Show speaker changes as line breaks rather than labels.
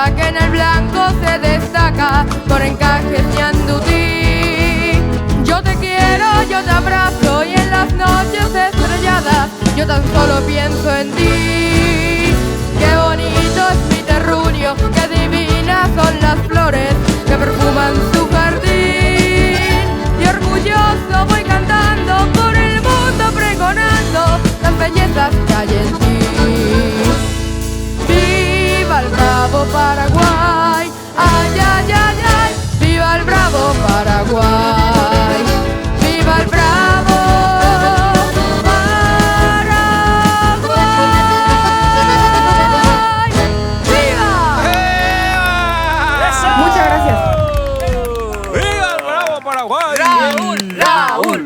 rosa que en el blanco se destaca con encajes ñandutí. Yo te quiero, yo te abrazo y en las noches estrelladas yo tan solo pienso en ti. Qué bonito es mi terruño, qué divinas son las flores que perfuman su jardín. Y orgulloso voy cantando por el mundo pregonando las bellezas que hay en ti. ¡Viva el bravo Paraguay! ¡Ay, ay, ay, ay! ¡Viva el bravo Paraguay! ¡Viva el bravo Paraguay! ¡Viva!
Muchas gracias.
¡Viva el bravo Paraguay!
Raúl, Raúl.